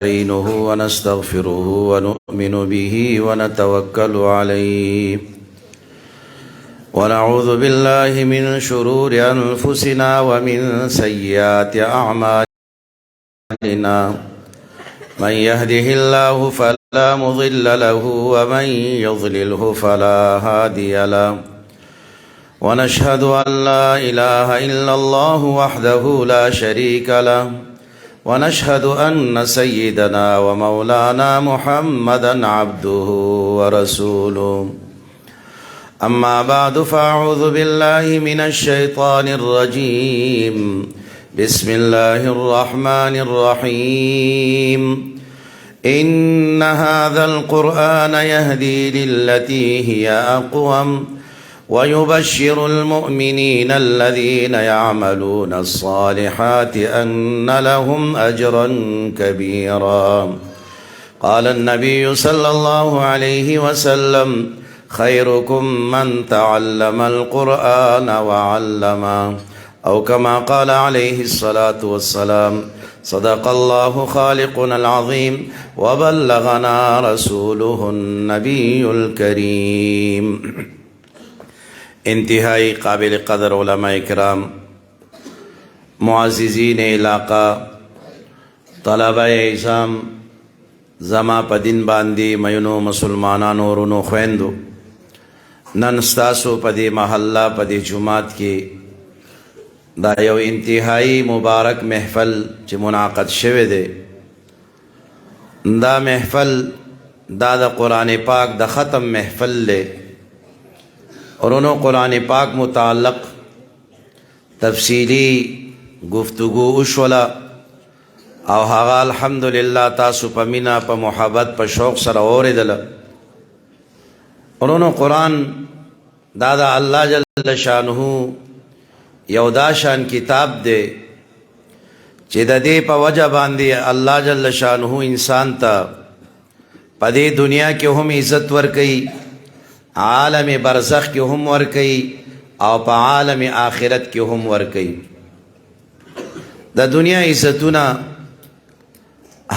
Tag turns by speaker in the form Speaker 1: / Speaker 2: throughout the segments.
Speaker 1: نستعينه ونستغفره ونؤمن به ونتوكل عليه ونعوذ بالله من شرور أنفسنا ومن سيئات أعمالنا من يهده الله فلا مضل له ومن يضلله فلا هادي له ونشهد أن لا إله إلا الله وحده لا شريك له ونشهد أن سيدنا ومولانا محمدا عبده ورسوله أما بعد فأعوذ بالله من الشيطان الرجيم بسم الله الرحمن الرحيم إن هذا القرآن يهدي للتي هي أقوم ويبشر المؤمنين الذين يعملون الصالحات أن لهم أجرا كبيرا قال النبي صلى الله عليه وسلم خيركم من تعلم القرآن وعلمه أو كما قال عليه الصلاة والسلام صدق الله خالقنا العظيم وبلغنا رسوله النبي الكريم انتهائی قابل قدر علماء کرام معززین علاقہ طلبه عظام زما په دین باندې مینو مسلمانانو ورونو خويندو نن ستاسو په دې محله په دې جماعت کې دا یو انتهایی مبارک محفل چې منعقد شوه دی دا محفل دا د قران پاک د ختم محفل دی ورونو قران پاک متعلق تفصیلی گفتگو وشوله او هغه الحمدلله تاسو په مینا په محبت په شوق سره اوریدل ورونو قران دا د الله جل شانه یو دا شان کتاب دی چې د دې په وجه باندې الله جل شانه انسان ته په دې دنیا کې هم عزت ورکړي عالم برزخ کې هم ورکړي او په عالم آخرت کې هم ورکړي د دنیا عزتونه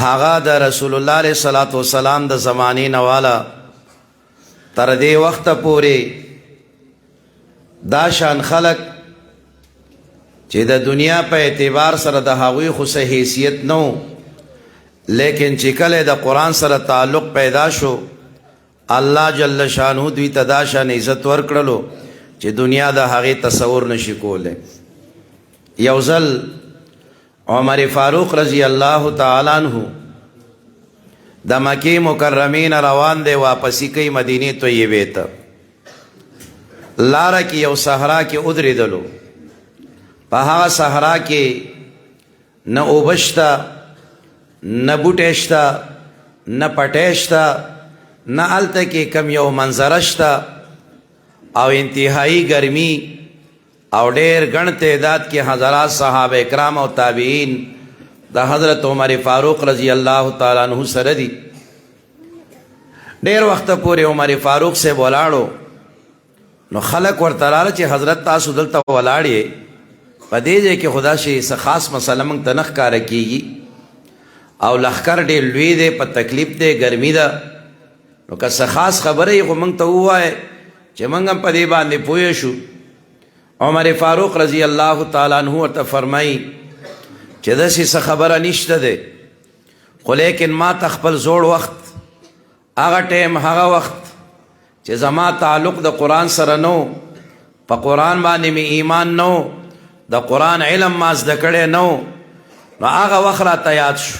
Speaker 1: هغه د رسول الله علیه الصلاۃ والسلام د زمانې نواله تر دې وخته پورې دا شان خلق چې د دنیا په اعتبار سره د هغوی خو څه حیثیت نه لیکن چې کله د قرآن سره تعلق پیدا شو الله جل شانه دوی ته دا شان عزت ورکړلو چې دنیا د هغې تصور نشي کولی. یو ځل عمر فاروق رضی الله تعالی عنہ د مکه مکرمې نه روان دی، واپسی کوي مدینه طیبه ته. لاره کې یو صحرا کې ودرېدلو. په هغه صحرا کې نه اوبه شته، نه بوټی شته، نه پټی شته، نه هلته کې کوم یو منظره شته، او انتهایی ګرمي او ډېر ګڼ تعداد کې حضرات صحابه کرام او تابعین د حضرت عمر فاروق رضی الله تعالی عنہ سره دي. ډېر وخت پورې عمر فاروق سه ولاړو، نو خلک ورته رااله چې حضرت تاسو دلته ولاړ یې، په دې ځای کې خدا شي څه خاص مسله موږ ته نه ښکاره کېږي، او لښکر ډېر لوی دی، په تکلیف دی، ګرمي ده، نو که څه خاص خبره یې خو موږ ته ووایې چې موږ هم په دې باندې پوه شو. عمر فاروق رضی الله تعالی عنہ ورته فرمایي چې داسې څه خبره نشته دی، خو لیکن ما ته خپل زوړ وخت، هغه ټایم، هغه وخت چې زما تعلق د قرآن سره نو، په قرآن باندې مې ایمان نو، د قرآن علم ما زده کړی نو، نو هغه وخت راته یاد شو.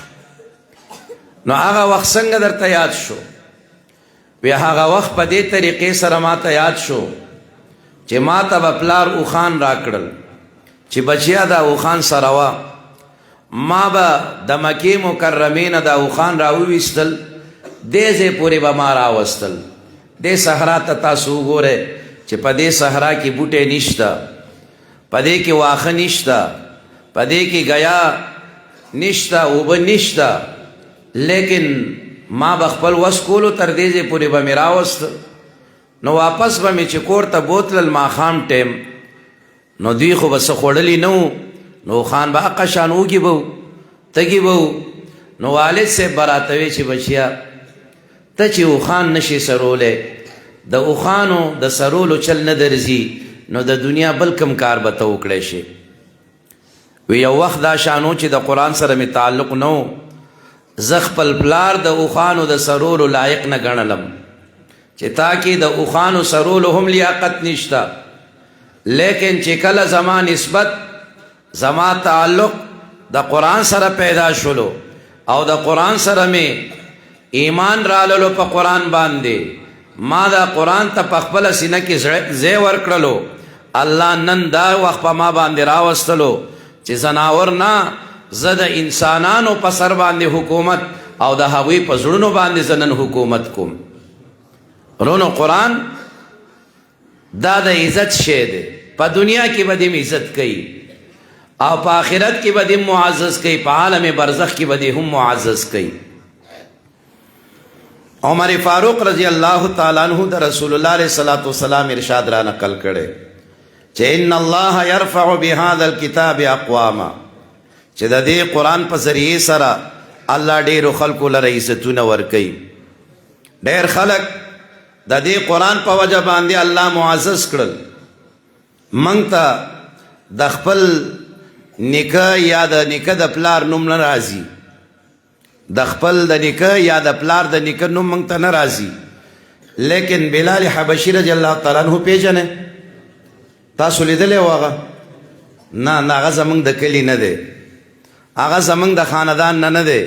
Speaker 1: نو هغه وخت څنګه درته یاد شو؟ وی هغه وخت په دې طریقې سره ما ته یاد شو چې ما ته به پلار اوښان راکړل چې بچیا دا اوښان سره وه. ما به د مکې مکرمې نه دا اوښان راوویستل، دې ځای پورې به ما راوستل. دې صحرا ته تاسو وګورئ چې په دې صحرا کې بوټی نشته، په دې کې واښه نشته، په دې کې ګیا نشته، اوبه نشته، لیکن ما به خپل وس کولو تر دې ځای پورې به مې راوست. نو واپس به مې چې کور ته بوتلل ماښام ټایم، نو دوی خو به څه خوړلي نه وو، نو خان به اقه شان وږي به وو، تږي به وو. نو والد صاحب به راته وی چې بچیا، ته چې اوښان نشې سرولی، د اوښانو د سرولو چل نه درځي، نو د دنیا بل کوم کار به ته وکړی شې؟ وی یو وخت دا شانو چې د قرآن سره مې تعلق نه و، زه خپل پلار د اوښانو د سرولو لایق نه ګڼلم چې تا کې د اوښانو سرولو هم لیاقت نشته، لیکن چې کله زما نسبت، زما تعلق د قرآن سره پیدا شولو او د قرآن سره مې ایمان راللو، په قرآن باندې ما دا قرآن ته په خپله سینه کې ځای ورکړلو، الله نن دا وخت په ما باندې راوستلو چې ځناور نه، زه د انسانانو په سر باندې حکومت او د هغوی په زړونو باندې زه نن حکومت کوم. رونو، قرآن دا د عزت شی دی. په دنیا کې به دې عزت کوي او په آخرت کې به دې معزز کوي، په عالم برزخ کې به دې هم معزز کوي. عمر فاروق رضی الله تعالی عنہ د رسول الله علیه الصلاۃ والسلام ارشاد را نقل کړي چې ان الله يرفع بهذا الكتاب اقواما، چې د دې قرآن په ذریعه سره الله ډېرو خلکو لره عزتونه ورکوي. ډېر خلک د دې قرآن په وجه باندې الله معزز کړل. مونږ ته د خپل نیکه یا د نیکه د پلار نوم نه راځي، د خپل د نیکه یا د پلار د نیکه نوم مونږ ته نه راځي، لیکن بلال حبشي رضی الله تعالی عنہ پیژنې؟ تاسو لیدلی و هغه؟ نه نه، هغه زمونږ د کلي نه دی، هغه زمونږ د خاندان نه نه دی،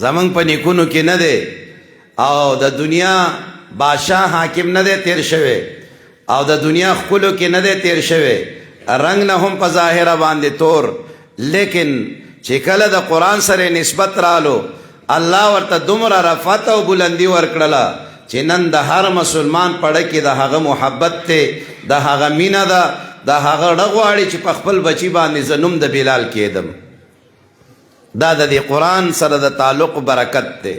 Speaker 1: زمونږ په نیکونو کې نه دی، او د دنیا بادشاه حاکم نه دی تیر شوی، او د دنیا ښکلو کې نه دی تیر شوی، رنګ نه هم په ظاهره باندې تور، لیکن چې کله د قرآن سره نسبت رالو، الله ورته دومره رفعت او بلندي ورکړله چې نن د هر مسلمان پړه کې د هغه محبت ته، د هغه مینه ده، د هغه ړه غواړي چې په خپل بچي باندې زه نوم د بلال کېدم. دا د دې قرآن سره د تعلق برکت دی.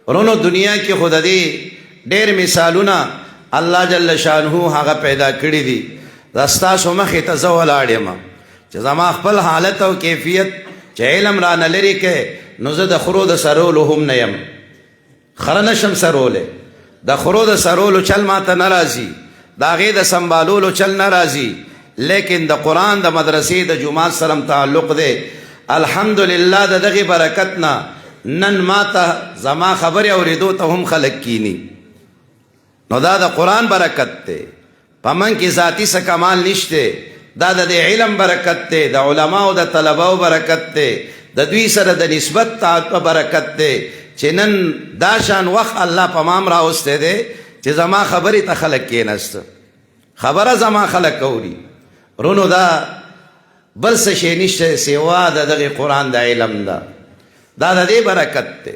Speaker 1: رونو، دنیا کې خو د دې ډېر مثالونه الله جل شانه هغه پیدا کړی دي. دا ستاسو مخې ته زه ولاړ یم چې زما خپل حالت او کیفیت چې علم را نه لرې کې، نو زه د خرو د سرولو هم نه یم، خره نشم سرولی، د خرو د سرولو چل ماته نه راځي، د هغې د سنبالولو چل نه راځي، لیکن د قرآن د مدرسې د جومات سره تعلق دی. الحمدلله د دغې برکت نه نن ماته زما خبرې اورېدو ته هم خلک کینی. نو دا د قرآن برکت دی، په من کې ذاتي څه کمال نشته، دا د دې علم برکت دی، د علماو د طلباو برکت دی، د دوی سره د نسبت په برکت دی چې نن دا شان وخت الله په مام راوستی دی چې زما خبرې ته خلک کېناست، خبره زما خلک اوري. رونو، دا بل څه شی نشته سوا د دغه قرآن د علم ده، دا د دې برکت دی.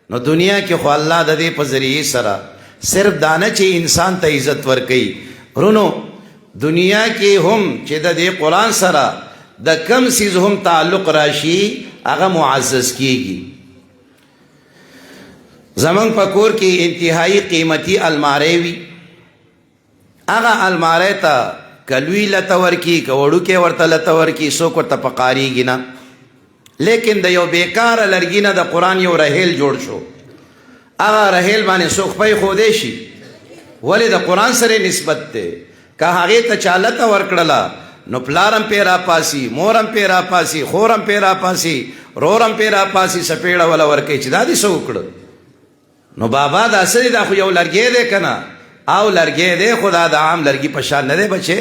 Speaker 1: نو دنیا کې خو الله د دې په ذریعه سره صرف دانه چې انسان ته عزت ورکوي، رونو، دنیا کې هم چې د دې قرآن سره د کم څیز هم تعلق راشي، هغه معزز کیږي. زمونږ په کور کې انتهایی قیمتي المارۍ وي. هغه المارۍ ته که لوی لته ورکي، که وړوکی ورته لته ورکي، څوک ورته پقاریږي نه، لیکن د یو بیکاره لرګي نه د قرآن یو رهیل جوړ شو، هغه رهیل باندې څوک پی ښودی شي؟ ولې؟ د قرآن سره نسبت دی. که هغې ته چا لته ورکړله، نو پلارم پې راپاسي، مورم پې راپاسي، خورم پې راپاسي، رورم پې راپاسي، څپېړه وله ورکوي چې دا دې څه وکړه؟ نو بابا دا څه دی؟ دا خو یو لرګی دی که نه؟ او لرګی دی، خو دا د عام لرګي په شان نه دی بچې،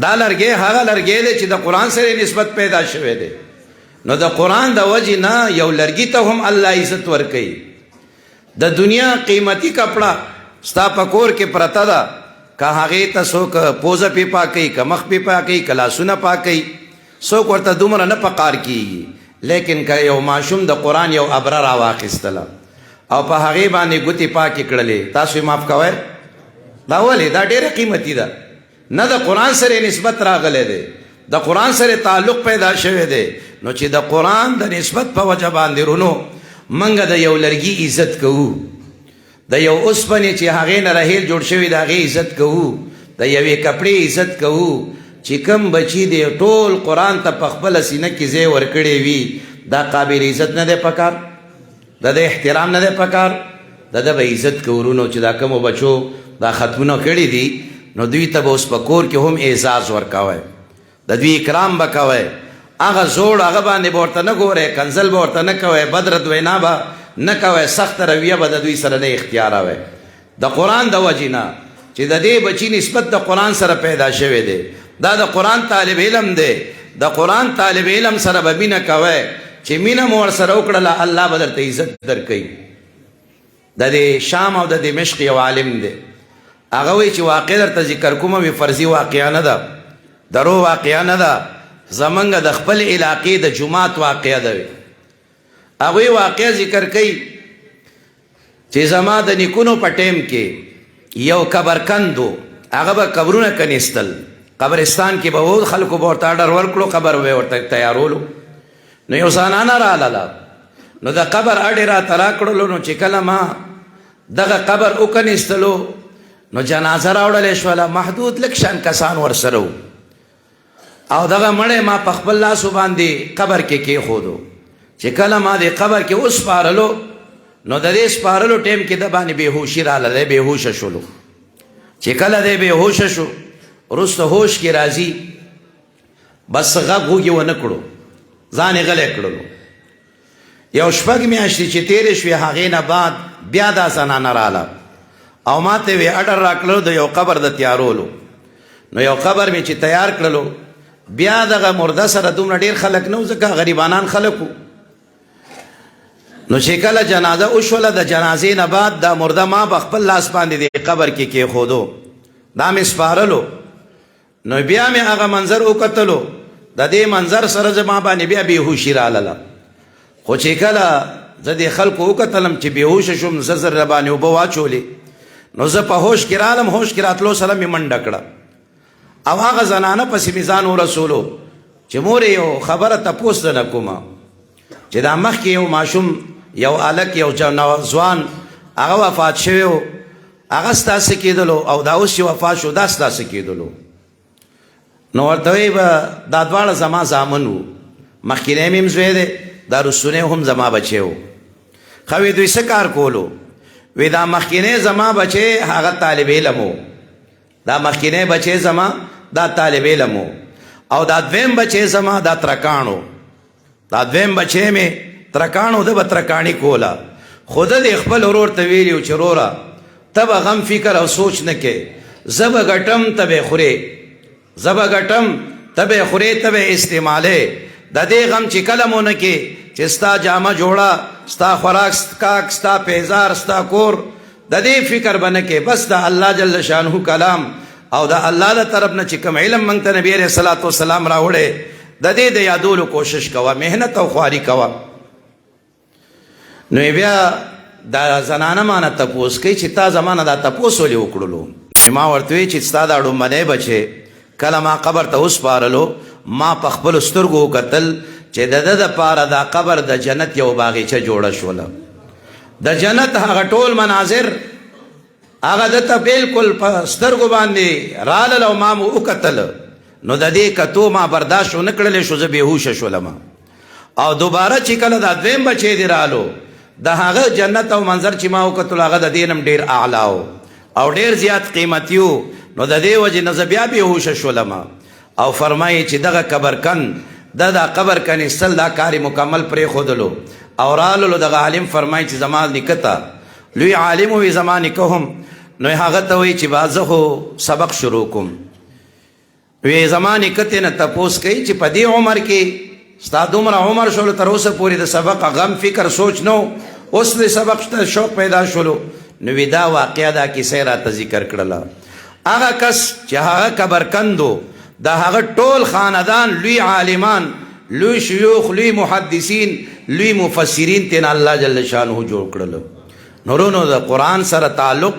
Speaker 1: دا لرګی هغه لرګی دی چې د قرآن سره نسبت پیدا شوی دی. نو د قرآن د وجې نه یو لرګي ته هم الله عزت ورکوي. د دنیا قیمتي کپړه ستا په کور کې پرته ده، که هغې ته څوک پوزه پې پاکوي، که مخ پې پاکوي، که لاسونه پاکوي، څوک ورته دومره نه پقار کیږي، لیکن که یو ماشوم د قرآن یو ابره را واخیستله او په هغې باندې ګوتې پاکې کړلې، تاسو یې معاف کوئ؟ دا ولې؟ دا ډېره قیمتي ده نه؟ د قرآن سره نسبت راغلی دی، د قرآن سره تعلق پیدا شوی دی. نو چې د قرآن د نسبت په وجه باندې رونو منګه د یو لرګي عزت کوو، د یو اوسپنې چې هغې نه رهیل جوړ شوی د هغې عزت کوو، د یوې کپړې عزت کوو، چې کم بچی دی ټول قرآن ته په خپله سینه کې ځای ورکړی وي، دا قابل عزت نه دی پکار، د ده احترام نه دی پکار، د ده به عزت کوو. ورونو چې دا کومو بچو دا ختمونه کړي دي، نو دوی ته به اوس په کور کې هم اعزاز ورکوی، د دوی اکرام به کوی، هغه زوړ هغه باندې به ورته نه ګورئ، کنځل به ورته نه کوئ، بد رد وینا به نه کوئ، سخته رویه به د دوی سره نه اختیاروئ. د قرآن د وجې نه چې د دې بچي نسبت د قرآن سره پیدا شوی دی، دا د قرآن طالب علم دی، د قرآن طالب علم سره به مینه کوئ، چې مینه مو ورسره وکړله الله به درته عزت درکوي. د دې شام او د دمشق یو عالم دی، هغه وایي چې واقع درته ذکر کوم، وی فرضي واقعه نه ده، درو واقعه نه ده، زمونږ د خپل علاقې د جومات واقعه ده. هغوی واقعه ذکر کوي چې زما د نیکونو په ټیم کې یو قبرکند و، هغه به قبرونه کنیستل، قبرستان کې به و، خلکو به ورته اډر ورکړو، قبر به ورته تیارولو. نو یو زنانه راغله، نو د قبر اډې راته راکړلو. نو چې کله ما دغه قبر وکنیستلو، نو جنازه راوړلی شوله، محدود لږ شان کسان ورسره وو، او دغه مړی ما په خپل لاسو باندې قبر کې کېښودو. چې کله ما دې قبر کې وسپارلو، نو د دې سپارلو ټیم کې د باندې بېهوشي راغله، دی بېهوشه شولو. چې کله دی بېهوشه شو، وروسته هوش کې راځي، بس غږ غوږ یې ونه کړو، ځان یې غلی کړلو. یو شپږ میاشتې چې تېرې شوې، هغې نه بعد بیا دا زنانه راله او ما ته وی اډر راکړلو د یو قبر د تیارولو. نو یو قبر مې چې تیار کړلو، بیا دغه مرده سره دومره ډېر خلک نه وو، ځکه غریبانان خلک وو. نو چې کله جنازه وشوله، د جنازې نه بعد دا مرده ما په خپل لاس باندې د قبر کې کېښودو، دا مې سپارلو. نو بیا مې هغه منظر وکتلو، د دې منظر سره زما باندې بیا بېهوشي رالله. خو چې کله زه دې خلکو وکتلم چې بېهوشه شوم، زه زر باندې اوبه واچولې، نو زه په هوش کې رالم. هوش کې راتلو سره مې منډه کړه او هغه زنانه پسې مې ځان ورسولو چې مور یو خبره تپوس نه کومه، چې دا مخکې یو ماشوم، یو هلک، یو ځوان هغه وفات شوی و، هغه ستاسې کېدلو، او دا اوس چې وفات شو دا ستاسې کېدلو. نو ورته وایي به دا دواړه زما زامن وو، مخکینی مې هم زوی دی، دا وروستنی هم زما بچی و. ښه وی دوی څه کار کولو؟ وی دا مخکینی زما بچی هغه طالب علم و، دا مخکینی بچی زما دا طالب علم و، او دا دویم بچی زما دا ترکاڼ و، دا دویم بچی مې ترکاڼ و، ده به ترکاڼي کوله. خو ده دې خپل ورور ته ویلي و چې وروره ته به غم فکر او سوچ نه کې، زه به ګټم ته به خورې، زه به ګټم ته به خورې، ته به استعمالې، د دې غم چې کله مو نه کې چې ستا جامه جوړه، ستا خوراک څکاک، ستا پیزار، ستا کور، د دې فکر به نه کې، بس د الله جل شانه کلام او د الله د طرف نه چې کوم علم مونږ ته نبی علیه الصلاة والسلام راوړی، د دې د یادولو کوشش کوه، محنت او خواري کوه. نو بیا دا زنانه مانه تپوس کوي چې تا زمانه دا تپوس ولې وکړلو؟ ما ورته وی چې ستا دا ړومبنی بچی کله ما قبر ته وسپارلو، ما په خپلو سترګو وکتل چې د ده دپاره دا قبر د جنت یو باغیچه جوړه شوله، د جنت هغه ټول مناظر هغه ده ته بالکل په سترګو باندې رالل او ما مو وکتل. نو د دې کتو ما برداشت ونه کړلی شو، زه بېهوشه شولم. او دوباره چې کله دا دویم بچی دی رالو، د هغه جنت او منظر چې ما وکتل هغه د دې نه ډېر اعلی او ډېر زیات قیمتي و. نو د دې وجې نه زه بیا بېهوشه شولم. او فرمایي چې دغه قبرکن د دا قبر کنیستل دا کار مکمل پرېښودلو او راللو. دغه عالم فرمایي چې زما نیکه ته، لوی عالم وي زما نیکه هم، نو هغه ته وایي چې با زه خو سبق شروع کوم. وی زما نیکه ترې نه تپوس کوي چې په دې عمر کې ستا دومره عمر شولو، تر اوسه پورې د سبق غم فکر سوچ نه، اوس د سبق ته شوق پیدا شولو؟ نو وی دا واقعه دا کیسه راته ذکر کړله. هغه کس چې هغه قبرکندو، د هغه ټول خاندان لوی عالمان، لوی شیوخ، لوی محدثین، لوی مفسرین تین الله جل شانه جوړ کړل. نورونو د قرآن سره تعلق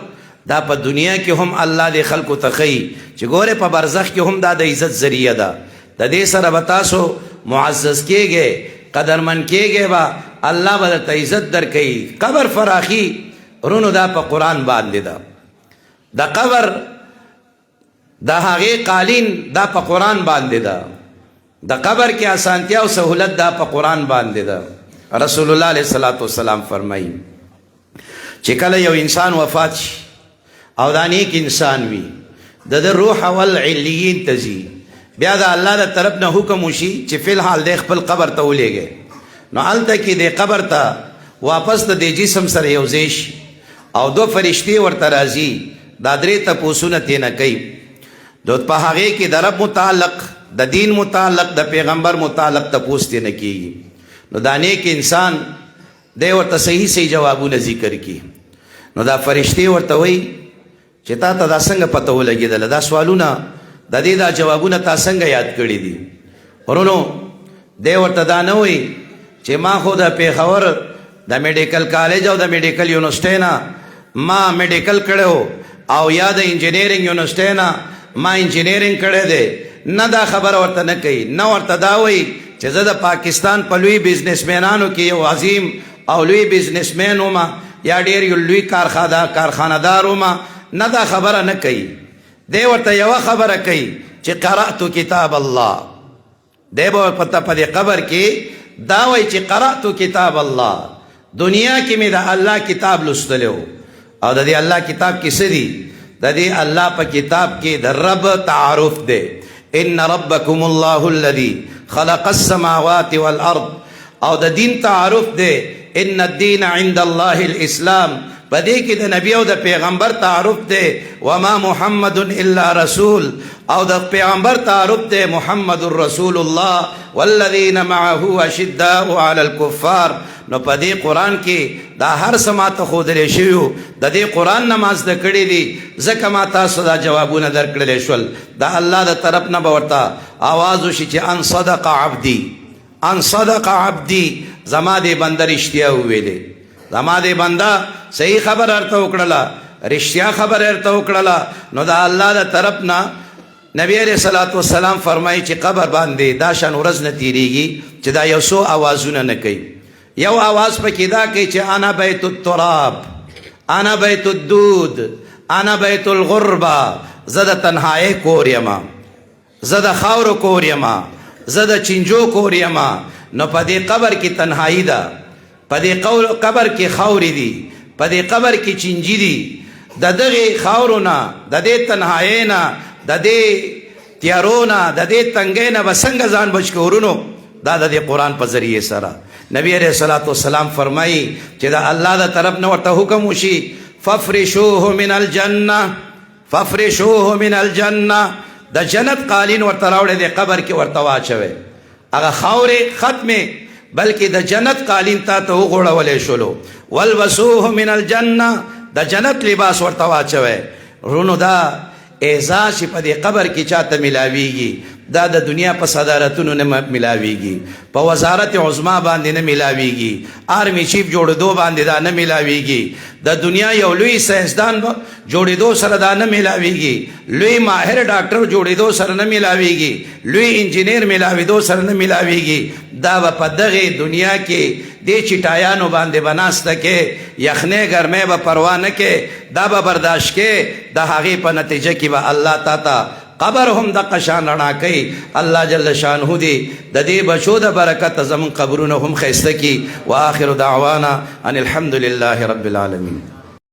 Speaker 1: دا په دنیا کې هم الله دې خلکو ته ښیي چې ګوره په برزخ کې هم دا د عزت ذریعه ده، د دې سره به تاسو معزز کیږئ، قدرمن کیږئ به، الله به درته عزت درکوي. قبر فراخي رونو دا په قرآن باندې ده، د قبر د هغې قالین دا په قرآن باندې ده. د قبر کې اسانتیا او سهولت دا په قرآن باندې ده. رسول الله علیه الصلاۃ والسلام فرمایي چې کله یو انسان وفات شي او دا نیک انسان وي، د ده روح اول علیین ته ځي، بیا د الله د طرف نه حکم وشي چې فی الحال دی خپل قبر ته ولېږي. نو هلته کې د قبر ته واپس د دې جسم سره یو ځای شي او دوه فرشتې ورته راځي، دا درې تپوسونه ترې نه کوي. نو په هغې کې د رب متعلق، د دین متعلق، د پیغمبر متعلق تپوس ترې نه کېږي. نو دا نیک انسان دی ورته صحیح صحیح جوابونه ذکر کی. نو دا فرشتې ورته وایي چې تا ته دا څنګه پته ولګېدله، دا سوالونه د دې دا جوابونه تا څنګه یاد کړي دي؟ ورونو دی ورته دا نه وایي چې ما خو د پېښور د میډیکل کالج او د میډیکل یونیورسټۍ نه ما میډیکل کړی او یا د انجینیرینګ یونیورسټۍ نه ما انجینیرینګ کړی دی. نه، دا خبره ورته نه کوي. نه ورته دا وایي چې زه د پاکستان په لوی بزنسمنانو کې یو عظیم او لوی بزنسمن وم یا ډیر یو لوی کارخانهدار وم. نه، دا خبره نه کوي. دی ورته یوه خبره کوي چې قرأت کتاب الله. دی به پته په دې قبر کې دا وایي چې قرأت کتاب الله، دنیا کې مې د الله کتاب لوستلی و. او د دې الله کتاب کې څه دي؟ د دې الله په کتاب کې د رب تعارف دی، ان ربکم الله الذي خلق السماوات والارض. او د دین تعارف دی، ان الدین عند الله الاسلام. په دې کې د نبی او د پیغمبر تعارف دی، وما محمد الا رسول. او د پیغمبر تعارف دی، محمد رسول الله والذین معه اشداء علی الكفار. نو په دې قرآن کې دا هر څه ما ته ښودلی شوي وو، د دې قرآن نه ما زده کړي دي، ځکه ما تاسو دا جوابونه درکړلی شول. د الله د طرف نه به ورته آواز وشي چې ان صدق عبدي، ان صدق عبدي، زما دې بنده رښتیا وویلې، زما دې بنده صحیح خبره ورته وکړله، رښتیا خبره ورته وکړله. نو د الله د طرف نه نبی علیہ الصلوۃ والسلام فرمایي چې قبر باندې دا شان ورځ نه تیریږي چې دا یو څو اوازونه نه کوي. یو اواز پکې دا کوي چې انا بیت التراب، انا بیت الدود، انا بیت الغربه، زه د تنهایۍ کور یم، زه د خاورو کور یم، زه د چینجو کور یم. نو په دې قبر کې تنهایی ده، په دې قبر کې خاورې دي، په دې قبر کې چینجي دي. د دغې خاورو نه، د دې تنهایۍ نه، د دې تیارو نه، د دې تنګۍ نه به څنګه ځان بچ کړو ورونو؟ دا د دې قرآن په ذریعې سره. نبی علیہ الصلوۃ والسلام فرمایي چې د الله د طرف نه ورته حکم وشي، ففرشوه من الجنه، ففرشوه من الجنه، د جنت قالین ورته راوړی دی، قبر کې ورته واچوي، هغه خاورې ختمې، بلکې د جنت قالین تا ته وغوړولی شولو. والبسوه من الجنه، د جنت لباس ورته واچوي. ورونو دا اعزاز چې په دې قبر کې چاته ملاویږي، دا د دنیا په صدارتونو نه ملاویږي، په وزارت عظما باندې نه ملاویږي، آرمي چیف جوړېدو باندې دا نه ملاویږي، د دنیا یو لوی ساينسدان جوړېدو سره دا نه ملاویږي، لوی ماهر ډاکټر جوړېدو سره نه ملاویږي، لوی انجینیر ملاویدو سره نه ملاویږي. دا به په دغې دنیا کې دې چټایانو باندې به ناسته کې، یخنۍ ګرمۍ به پروا نه کې، دا به برداشت کې، د هغې په نتیجه کې به الله تا ته قبر هم دقه شان رڼا کوي. الله جل شانه دې د دې بچو د برکت زمون قبرونه هم ښایسته کړي. واخر دعوانا ان الحمد لله رب العالمین.